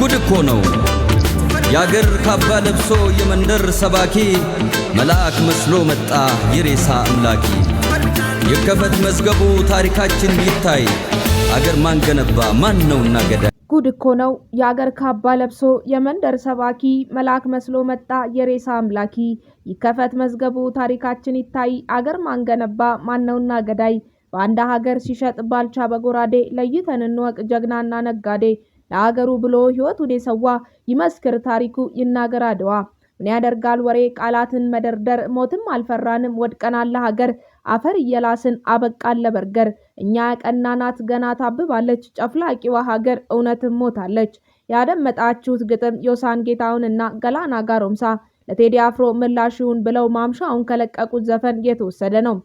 ጉድ እኮ ነው! የአገር ካባ ለብሶ የመንደር ሰባኪ መልአክ መስሎ መጣ የሬሳ አምላኪ። ይከፈት መዝገቡ ታሪካችን ይታይ፣ አገር ማን ገነባ ማን ነውና ገዳይ? ጉድ እኮ ነው! የአገር ካባ ለብሶ የመንደር ሰባኪ መልአክ መስሎ መጣ የሬሳ አምላኪ። ይከፈት መዝገቡ ታሪካችን ይታይ፣ አገር ማን ገነባ ማነውና ገዳይ? በአንድ ሀገር ሲሸጥ ባልቻ በጎራዴ፣ ለይተን እንወቅ ጀግናና ነጋዴ። ለሀገሩ ብሎ ሕይወቱን የሰዋ ይመስክር ታሪኩ ይናገር አድዋ። ምን ያደርጋል ወሬ ቃላትን መደርደር፣ ሞትም አልፈራንም ወድቀናል ለሀገር። አፈር እየላስን አበቃን ለበርገር። እኛ ያቀናናት ገና ታብባለች፣ ጨፍላቂዋ ሀገር እውነትም ሞታለች። ያደመጣችሁት ግጥም ዮሳን ጌታሁንና ገላና ጋሮምሳ ለቴዲ አፍሮ ምላሽ ይሁን ብለው ማምሻውን ከለቀቁት ዘፈን የተወሰደ ነው።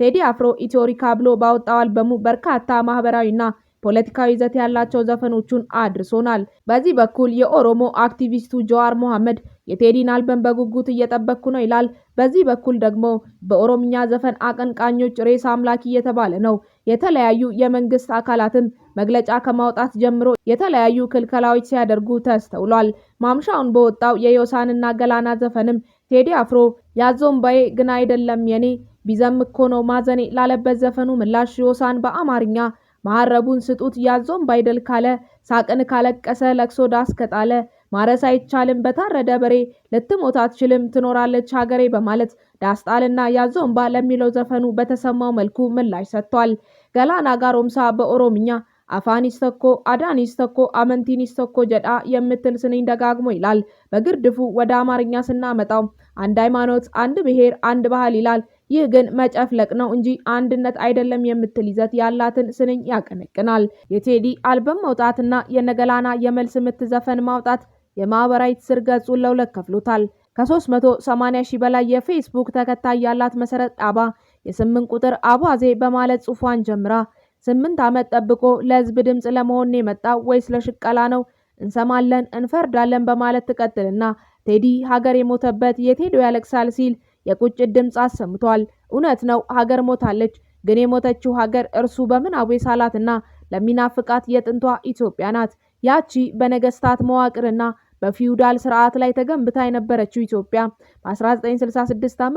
ቴዲ አፍሮ ኢትዮሪካ ብሎ ባወጣው አልበሙ በርካታ ማህበራዊና ፖለቲካዊ ይዘት ያላቸው ዘፈኖቹን አድርሶናል። በዚህ በኩል የኦሮሞ አክቲቪስቱ ጀዋር መሐመድ የቴዲን አልበም በጉጉት እየጠበቅኩ ነው ይላል። በዚህ በኩል ደግሞ በኦሮምኛ ዘፈን አቀንቃኞች ሬሳ አምላኪ እየተባለ ነው። የተለያዩ የመንግስት አካላትም መግለጫ ከማውጣት ጀምሮ የተለያዩ ክልከላዎች ሲያደርጉ ተስተውሏል። ማምሻውን በወጣው የዮሳንና ገላና ዘፈንም ቴዲ አፍሮ ያዞምባዬ ግን አይደለም የኔ ቢዘም እኮ ነው ማዘኔ ላለበት ዘፈኑ ምላሽ ዮሳን በአማርኛ መሐረቡን ስጡት ያዞም ባይደል ካለ፣ ሳቅን ካለቀሰ ለቅሶ ዳስ ከጣለ፣ ማረስ አይቻልም በታረደ በሬ፣ ልትሞት አትችልም ትኖራለች ሀገሬ በማለት ዳስጣልና ያዞምባ ለሚለው ዘፈኑ በተሰማው መልኩ ምላሽ ሰጥቷል። ገላና ጋሮምሳ በኦሮምኛ "Afaanis tokko, aadaanis tokko, amantiinis tokko" jedha የምትል ስንኝ ደጋግሞ ይላል። በግርድፉ ወደ አማርኛ ስናመጣው አንድ ሃይማኖት፣ አንድ ብሔር፣ አንድ ባህል ይላል። ይህ ግን መጨፍለቅ ነው እንጂ አንድነት አይደለም የምትል ይዘት ያላትን ስንኝ ያቀነቅናል። የቴዲ አልበም መውጣትና የነገላና የመልስ ምት ዘፈን ማውጣት የማህበራዊ ትስስር ገጹን ለሁለት ከፍሎታል። ከ380 ሺህ በላይ የፌስቡክ ተከታይ ያላት መሰረት ጣባ "የ8 ቁጥር አባዜ" በማለት ጽሑፏን ጀምራ "8 ዓመት ጠብቆ ለህዝብ ድምፅ ለመሆን የመጣው ወይስ ለሽቀላ ነው? እንሰማለን እንፈርዳለን" በማለት ትቀጥልና ቴዲ ሀገር የሞተበት የቴዶ ያለቅሳል ሲል የቁጭት ድምፅ አሰምቷል። እውነት ነው፣ ሀገር ሞታለች። ግን የሞተችው ሀገር እርሱ በምናቡ የሳላትና ለሚናፍቃት የጥንቷ ኢትዮጵያ ናት። ያቺ በነገስታት መዋቅርና በፊውዳል ስርዓት ላይ ተገንብታ የነበረችው ኢትዮጵያ በ1966 ዓ.ም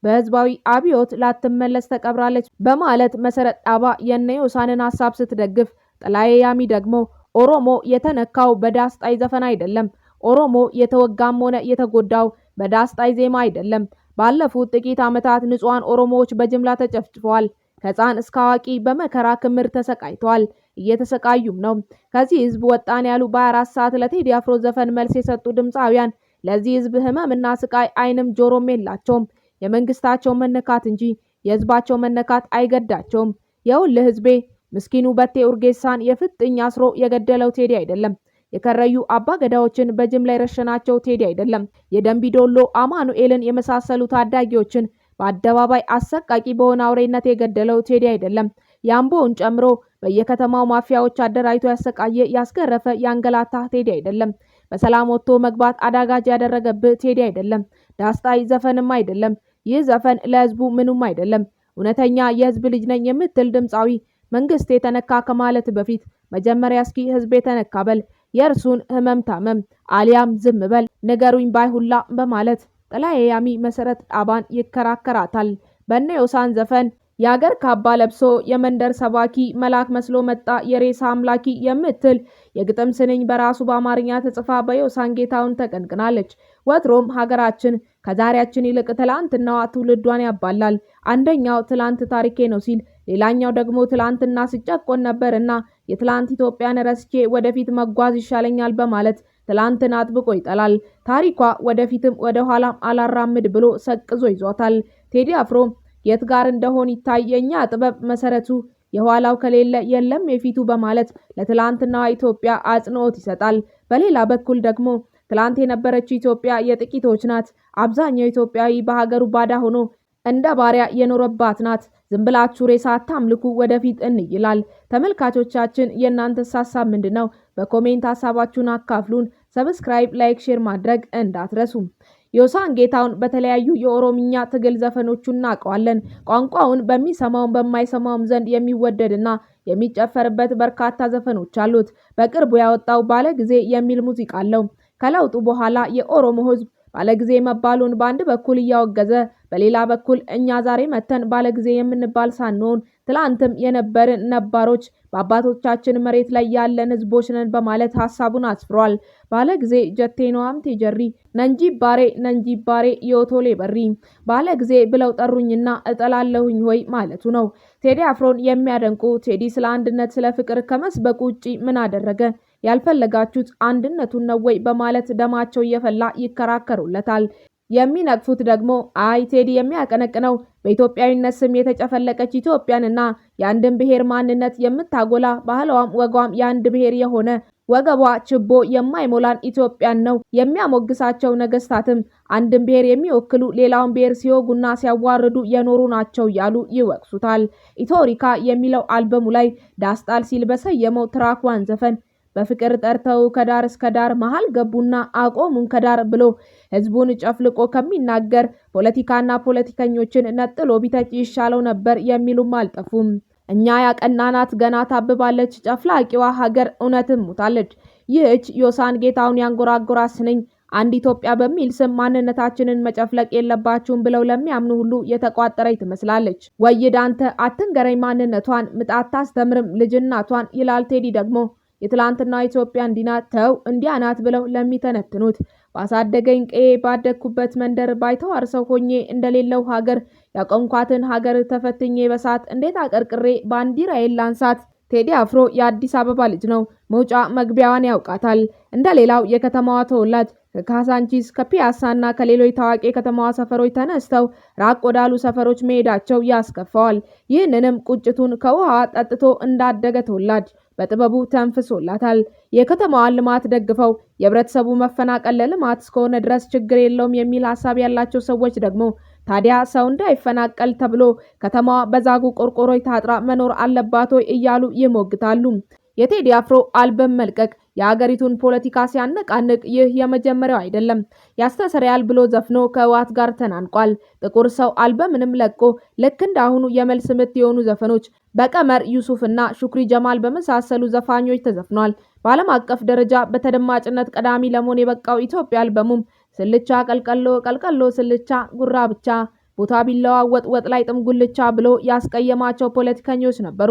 በህዝባዊ አብዮት ላትመለስ ተቀብራለች በማለት መሰረት ጣባ የነ ዮሳንን ሀሳብ ስትደግፍ፣ ጥላዬ ያሚ ደግሞ ኦሮሞ የተነካው በዳስጣይ ዘፈን አይደለም፣ ኦሮሞ የተወጋም ሆነ የተጎዳው በዳስጣይ ዜማ አይደለም። ባለፉት ጥቂት ዓመታት ንጹሐን ኦሮሞዎች በጅምላ ተጨፍጭፈዋል። ከህፃን እስከ አዋቂ በመከራ ክምር ተሰቃይተዋል፣ እየተሰቃዩም ነው። ከዚህ ህዝብ ወጣን ያሉ በ24 ሰዓት ለቴዲ አፍሮ ዘፈን መልስ የሰጡ ድምፃውያን ለዚህ ህዝብ ህመምና ስቃይ አይንም ጆሮም የላቸውም። የመንግስታቸው መነካት እንጂ የህዝባቸው መነካት አይገዳቸውም። የውልህ ህዝቤ፣ ምስኪኑ በቴ ኡርጌሳን የፍጥኝ አስሮ የገደለው ቴዲ አይደለም። የከረዩ አባ ገዳዎችን በጅምላ የረሸናቸው ቴዲ አይደለም። የደንቢዶሎ አማኑኤልን የመሳሰሉ ታዳጊዎችን በአደባባይ አሰቃቂ በሆነ አውሬነት የገደለው ቴዲ አይደለም። የአምቦውን ጨምሮ በየከተማው ማፊያዎች አደራጅቶ ያሰቃየ፣ ያስገረፈ፣ ያንገላታ ቴዲ አይደለም። በሰላም ወጥቶ መግባት አዳጋጅ ያደረገብህ ቴዲ አይደለም። ዳስጣይ ዘፈንም አይደለም። ይህ ዘፈን ለህዝቡ ምኑም አይደለም። እውነተኛ የህዝብ ልጅ ነኝ የምትል ድምፃዊ መንግስት የተነካ ከማለት በፊት መጀመሪያ እስኪ ህዝብ የተነካ በል፣ የእርሱን ህመም ታመም፣ አሊያም ዝም በል፣ ንገሩኝ ባይሁላ በማለት ጥላዬ ያሚ መሰረት ጣባን ይከራከራታል። በነ ዮሳን ዘፈን የአገር ካባ ለብሶ የመንደር ሰባኪ መልአክ መስሎ መጣ የሬሳ አምላኪ የምትል የግጥም ስንኝ በራሱ በአማርኛ ተጽፋ በዮሳን ጌታሁን ተቀንቅናለች። ወትሮም ሀገራችን ከዛሬያችን ይልቅ ትላንትናዋ ትውልዷን ያባላል። አንደኛው ትላንት ታሪኬ ነው ሲል፣ ሌላኛው ደግሞ ትላንትና ስጨቆን ነበር እና የትላንት ኢትዮጵያን ረስቼ ወደፊት መጓዝ ይሻለኛል በማለት ትላንትን አጥብቆ ይጠላል። ታሪኳ ወደፊትም ወደ ኋላም አላራምድ ብሎ ሰቅዞ ይዟታል። ቴዲ አፍሮ የት ጋር እንደሆን ይታይ የኛ ጥበብ መሰረቱ፣ የኋላው ከሌለ የለም የፊቱ በማለት ለትላንትናዋ ኢትዮጵያ አጽንኦት ይሰጣል። በሌላ በኩል ደግሞ ትላንት የነበረችው ኢትዮጵያ የጥቂቶች ናት። አብዛኛው ኢትዮጵያዊ በሀገሩ ባዳ ሆኖ እንደ ባሪያ የኖረባት ናት። ዝም ብላችሁ ሬሳ አታምልኩ፣ ወደፊት እንይላል። ተመልካቾቻችን የእናንተስ ሀሳብ ምንድን ነው? በ comment ሀሳባችሁን አካፍሉን። Subscribe፣ like፣ share ማድረግ እንዳትረሱ። ዮሳን ጌታሁን በተለያዩ የኦሮምኛ ትግል ዘፈኖቹ እናውቀዋለን። ቋንቋውን በሚሰማውም በማይሰማውም ዘንድ የሚወደድና የሚጨፈርበት በርካታ ዘፈኖች አሉት። በቅርቡ ያወጣው ባለጊዜ የሚል ሙዚቃ አለው። ከለውጡ በኋላ የኦሮሞ ሕዝብ ባለጊዜ መባሉን በአንድ በኩል እያወገዘ በሌላ በኩል እኛ ዛሬ መተን ባለጊዜ የምንባል ሳንሆን ትላንትም የነበርን ነባሮች በአባቶቻችን መሬት ላይ ያለን ህዝቦች ነን በማለት ሀሳቡን አስፍሯል። ባለጊዜ ጀቴኖዋም ቴጀሪ ነንጂ ባሬ ነንጂ ባሬ የኦቶሌ በሪ ባለጊዜ ብለው ጠሩኝና እጠላለሁኝ ሆይ ማለቱ ነው። ቴዲ አፍሮን የሚያደንቁ ቴዲ ስለ አንድነት፣ ስለ ፍቅር ከመስበኩ ውጪ ምን አደረገ? ያልፈለጋችሁት አንድነቱን ነው ወይ በማለት ደማቸው እየፈላ ይከራከሩለታል። የሚነቅፉት ደግሞ አይ ቴዲ የሚያቀነቅነው በኢትዮጵያዊነት ስም የተጨፈለቀች ኢትዮጵያንና የአንድን ብሔር ማንነት የምታጎላ ባህሏም ወጓም የአንድ ብሔር የሆነ ወገቧ ችቦ የማይሞላን ኢትዮጵያን ነው። የሚያሞግሳቸው ነገስታትም አንድን ብሔር የሚወክሉ ሌላውን ብሔር ሲወጉና ሲያዋርዱ የኖሩ ናቸው እያሉ ይወቅሱታል። ኢቶሪካ የሚለው አልበሙ ላይ ዳስጣል ሲል በሰየመው track one ዘፈን በፍቅር ጠርተው ከዳር እስከ ዳር መሃል ገቡና አቆሙን ከዳር ብሎ ህዝቡን ጨፍልቆ ከሚናገር ፖለቲካና ፖለቲከኞችን ነጥሎ ቢተች ይሻለው ነበር የሚሉም አልጠፉም። እኛ ያቀናናት ገና ታብባለች፣ ጨፍላቂዋ ሀገር እውነትም ሙታለች። ይህች ዮሳን ጌታሁን ያንጎራጎራት ስንኝ አንድ ኢትዮጵያ በሚል ስም ማንነታችንን መጨፍለቅ የለባችሁም ብለው ለሚያምኑ ሁሉ የተቋጠረች ትመስላለች። ወይድ አንተ አትንገረኝ ማንነቷን ምጣት ታስተምርም ልጅናቷን ይላል ቴዲ ደግሞ የትላንትና ኢትዮጵያ እንዲናት ተው እንዲያ ናት ብለው ለሚተነትኑት ባሳደገኝ ቀዬ ባደግኩበት መንደር ባይተዋር ሰው ሆኜ እንደሌለው ሀገር ያቆምኳትን ሀገር ተፈትኜ በሳት እንዴት አቀርቅሬ ባንዲራዬን ላንሳት። ቴዲ አፍሮ የአዲስ አበባ ልጅ ነው። መውጫ መግቢያዋን ያውቃታል። እንደ ሌላው የከተማዋ ተወላጅ ከካሳንቺስ ከፒያሳና ከሌሎች ታዋቂ የከተማዋ ሰፈሮች ተነስተው ራቅ ወዳሉ ሰፈሮች መሄዳቸው ያስከፋዋል። ይህንንም ቁጭቱን ከውሃ ጠጥቶ እንዳደገ ተወላጅ በጥበቡ ተንፍሶላታል። የከተማዋን ልማት ደግፈው የህብረተሰቡ መፈናቀል ለልማት እስከሆነ ድረስ ችግር የለውም የሚል ሀሳብ ያላቸው ሰዎች ደግሞ ታዲያ ሰው እንዳይፈናቀል ተብሎ ከተማዋ በዛጉ ቆርቆሮች ታጥራ መኖር አለባት ወይ እያሉ ይሞግታሉ። የቴዲ አፍሮ አልበም መልቀቅ የአገሪቱን ፖለቲካ ሲያነቃንቅ ይህ የመጀመሪያው አይደለም። ያስተሰርያል ብሎ ዘፍኖ ከህወሓት ጋር ተናንቋል። ጥቁር ሰው አልበምንም ለቆ ልክ እንዳሁኑ የመልስ ምት የሆኑ ዘፈኖች በቀመር ዩሱፍ እና ሹክሪ ጀማል በመሳሰሉ ዘፋኞች ተዘፍኗል። በዓለም አቀፍ ደረጃ በተደማጭነት ቀዳሚ ለመሆን የበቃው ኢትዮጵያ አልበሙም ስልቻ ቀልቀሎ ቀልቀሎ ስልቻ ጉራ ብቻ ቦታ ቢለዋወጥ ወጥ ላይ ጥም ጉልቻ ብሎ ያስቀየማቸው ፖለቲከኞች ነበሩ።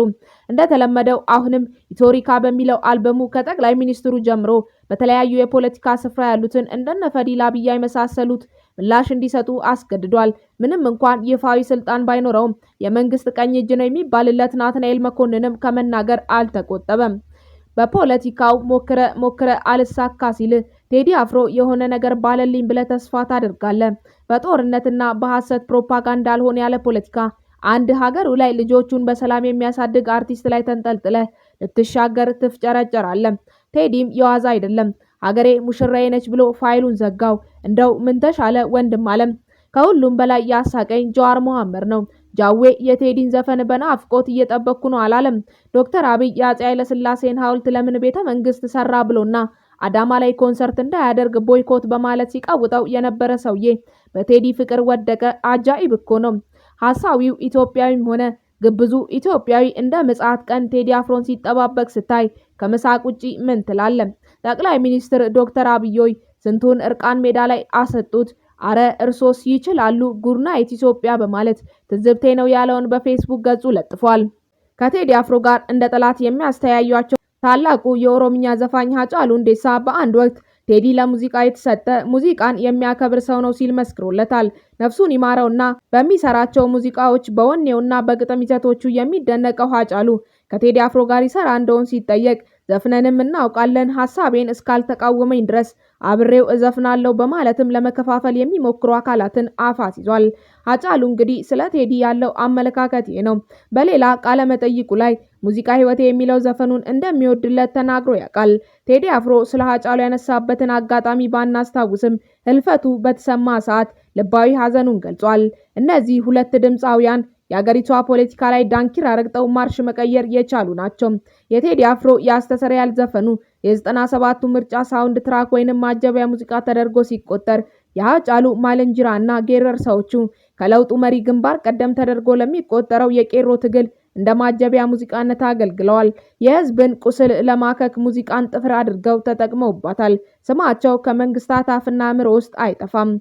እንደተለመደው አሁንም ኢቶሪካ በሚለው አልበሙ ከጠቅላይ ሚኒስትሩ ጀምሮ በተለያዩ የፖለቲካ ስፍራ ያሉትን እንደነ ፈዲላ አብያ የመሳሰሉት ምላሽ እንዲሰጡ አስገድዷል። ምንም እንኳን ይፋዊ ስልጣን ባይኖረውም የመንግስት ቀኝ እጅ ነው የሚባልለት ናትናኤል መኮንንም ከመናገር አልተቆጠበም። በፖለቲካው ሞክረ ሞክረ አልሳካ ሲል ቴዲ አፍሮ የሆነ ነገር ባለልኝ ብለህ ተስፋ ታደርጋለህ። በጦርነትና በሐሰት ፕሮፓጋንዳ አልሆን ያለ ፖለቲካ አንድ ሀገሩ ላይ ልጆቹን በሰላም የሚያሳድግ አርቲስት ላይ ተንጠልጥለህ ልትሻገር ትፍጨረጨራለህ። ቴዲም የዋዛ አይደለም። ሀገሬ ሙሽራዬ ነች ብሎ ፋይሉን ዘጋው። እንደው ምን ተሻለ ወንድም አለም። ከሁሉም በላይ ያሳቀኝ ጀዋር መሐመድ ነው። ጃዌ የቴዲን ዘፈን በናፍቆት እየጠበቅኩ ነው አላለም። ዶክተር አብይ የአፄ ኃይለስላሴን ሐውልት ለምን ቤተ መንግስት ሰራ ብሎና አዳማ ላይ ኮንሰርት እንዳያደርግ boycott በማለት ሲቀውጠው የነበረ ሰውዬ በቴዲ ፍቅር ወደቀ። አጃኢብ እኮ ነው። ሐሳዊው ኢትዮጵያዊም ሆነ ግብዙ ኢትዮጵያዊ እንደ ምጽአት ቀን ቴዲ አፍሮን ሲጠባበቅ ስታይ ከመሳቅ ውጪ ምን ትላለ? ጠቅላይ ሚኒስትር ዶክተር አብዮይ ስንቱን እርቃን ሜዳ ላይ አሰጡት። አረ እርሶስ ይችላሉ good night ኢትዮጵያ በማለት ትዝብቴ ነው ያለውን በፌስቡክ ገጹ ለጥፏል። ከቴዲ አፍሮ ጋር እንደ ጠላት የሚያስተያዩቸው ታላቁ የኦሮምኛ ዘፋኝ ሀጫሉ ሁንዴሳ በአንድ ወቅት ቴዲ ለሙዚቃ የተሰጠ ሙዚቃን የሚያከብር ሰው ነው ሲል መስክሮለታል። ነፍሱን ይማረውና በሚሰራቸው ሙዚቃዎች በወኔውና በግጥም ይዘቶቹ የሚደነቀው ሀጫሉ ከቴዲ አፍሮ ጋር ይሰራ እንደሆን ሲጠየቅ ዘፍነንም እናውቃለን፣ ሀሳቤን እስካልተቃወመኝ ድረስ አብሬው እዘፍናለሁ በማለትም ለመከፋፈል የሚሞክሩ አካላትን አፍ አስይዟል። ሀጫሉ እንግዲህ ስለ ቴዲ ያለው አመለካከት ይህ ነው። በሌላ ቃለ መጠይቁ ላይ ሙዚቃ ህይወቴ የሚለው ዘፈኑን እንደሚወድለት ተናግሮ ያውቃል። ቴዲ አፍሮ ስለ ሀጫሉ ያነሳበትን አጋጣሚ ባናስታውስም ህልፈቱ በተሰማ ሰዓት ልባዊ ሀዘኑን ገልጿል። እነዚህ ሁለት ድምፃውያን የአገሪቷ ፖለቲካ ላይ ዳንኪራ ረግጠው ማርሽ መቀየር የቻሉ ናቸው። የቴዲ አፍሮ ያስተሰርያል ዘፈኑ የ97ቱ ምርጫ soundtrack ወይንም ማጀቢያ ሙዚቃ ተደርጎ ሲቆጠር የሃጫሉ ማለንጅራ እና ጌረርሳዎቹ ከለውጡ መሪ ግንባር ቀደም ተደርጎ ለሚቆጠረው የቄሮ ትግል እንደ ማጀቢያ ሙዚቃነት አገልግለዋል። የህዝብን ቁስል ለማከክ ሙዚቃን ጥፍር አድርገው ተጠቅመውባታል። ስማቸው ከመንግስታት አፍና አእምሮ ውስጥ አይጠፋም።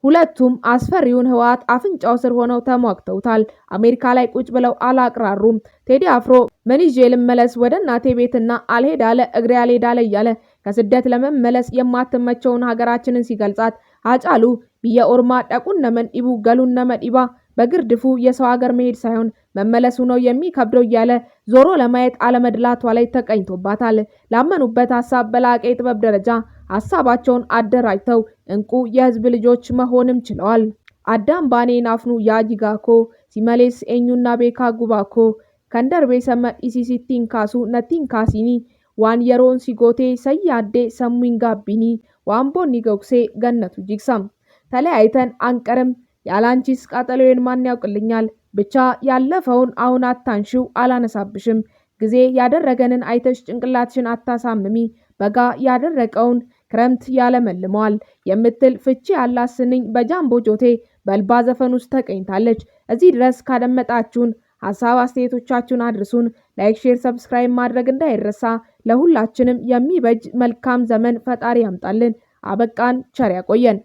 ሁለቱም አስፈሪውን ህወሓት አፍንጫው ስር ሆነው ተሟግተውታል። አሜሪካ ላይ ቁጭ ብለው አላቅራሩም። ቴዲ አፍሮ ምን ይዤ ልመለስ ወደ እናቴ ቤትና አልሄድ አለ እግሬ አልሄድ አለ እያለ ከስደት ለመመለስ የማትመቸውን ሀገራችንን ሲገልጻት፣ ሃጫሉ biyya ormaa dhaquun nama hin dhibu, galuun nama dhiba፣ በግርድፉ የሰው ሀገር መሄድ ሳይሆን መመለሱ ነው የሚከብደው እያለ ዞሮ ለማየት አለመድላቷ ላይ ተቀኝቶባታል። ላመኑበት ሀሳብ በላቀ የጥበብ ደረጃ ሀሳባቸውን አደራጅተው እንቁ የህዝብ ልጆች መሆንም ችለዋል። Addaan baanee hin hafnu yaa jigaakoo, si malees eenyuun na beekaa gubaakoo, kan darbee sama dhiisii sitti hin kaasu natti hin kaasinii, waan yeroon si gootee san yaaddee sammuu hin gaabbinii, waan bonni gogsee gannatu jigsa. ተለያይተን አንቀርም፣ ያላንቺስ ቃጠሎዬን ማን ያውቅልኛል? ብቻ ያለፈውን አሁን አታንሺው፣ አላነሳብሽም። ጊዜ ያደረገንን አይተሽ ጭንቅላትሽን አታሳምሚ። በጋ ያደረቀውን ክረምት ያለመልመዋል የምትል ፍቺ ያላት ስንኝ በጃምቦ ጆቴ በልባ ዘፈን ውስጥ ተቀኝታለች። እዚህ ድረስ ካደመጣችሁን ሀሳብ አስተያየቶቻችሁን አድርሱን። Like፣ share፣ subscribe ማድረግ እንዳይረሳ። ለሁላችንም የሚበጅ መልካም ዘመን ፈጣሪ ያምጣልን። አበቃን። ቸር ያቆየን።